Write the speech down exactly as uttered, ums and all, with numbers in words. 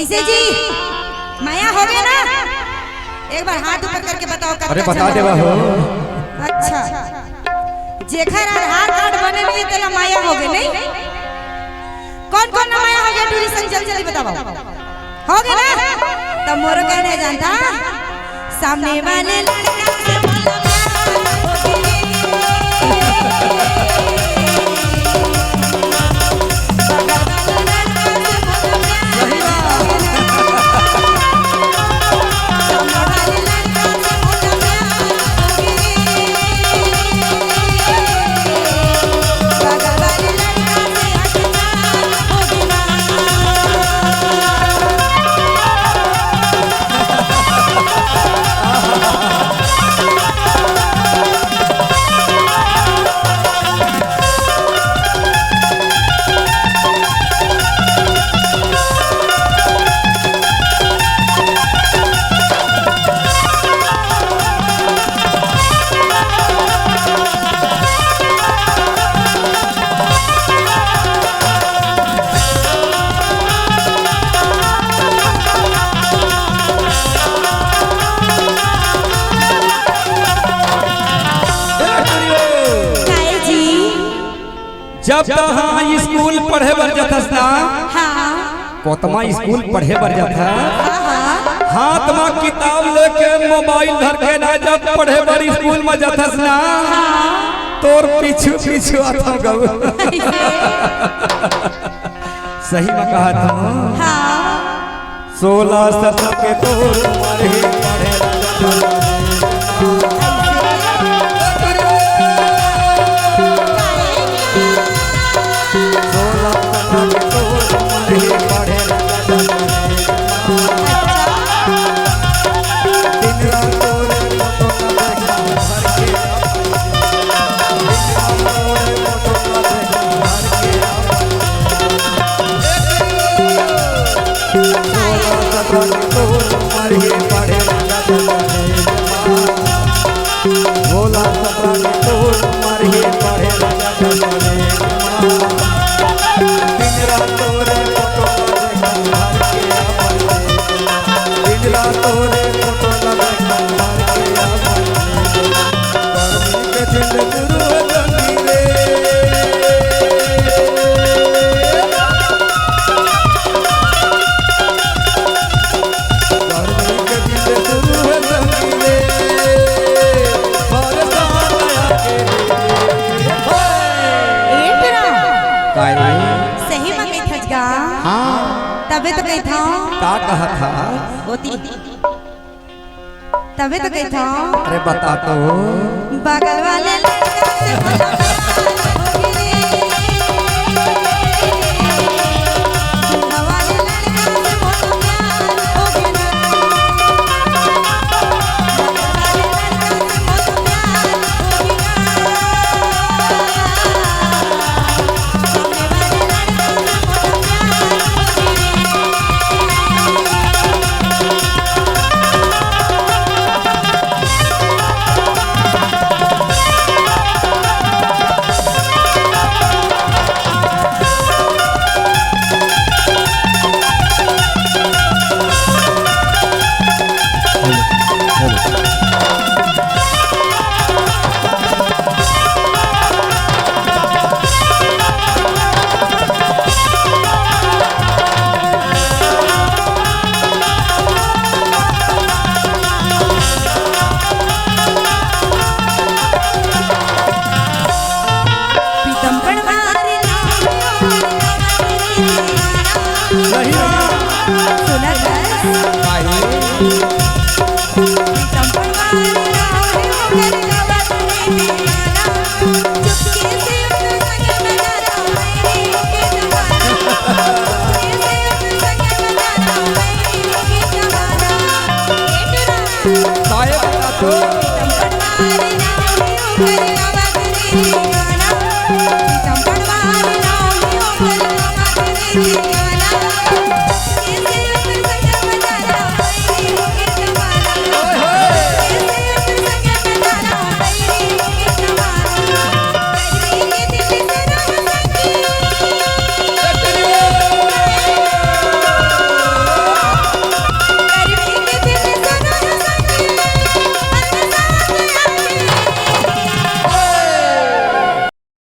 से जी, मया होगे ना? एक बार हाथ ऊपर करके बताओ, कतका अरे, बता झन देवा हो। अच्छा, जेखर आधार कार्ड बने नइ हे, तेला मया होगे, नहीं? कौन कौन ला मया होगे, टूरी संग जल्दी जल्दी बताओ। होगे ना? त मोरो कहना जानता, सामने वाले लड़का से बोलो, काहे जी? जब तहाँ स्कूल पढ़े बर जथस ना, हाँ। कोतमा स्कूल पढ़े बर जथस, हाँ, हाँ। हाथ मा किताब लेके मोबाइल धर के ना, जब पढ़े बर स्कूल मा जथस ना, हाँ। तोर पीछू पीछू आथव गऊ। सही मा कहत हँव। हाँ। सोलह सत्रह के तोर उमर हे पढ़े ला जाथस। सोलह सत्रह के तोर उमर हे पढ़े ला जाथस। दिन रात तोरे फोटो ला देखा भर के। ए टुरा, काय रे? सही म कहिथस गा? हाँ। तबे तो कहिथंव। का कहत हस? ओती। तबे तो कहिथंव। अरे बता तो। बगल वाले लड़का से बोलो।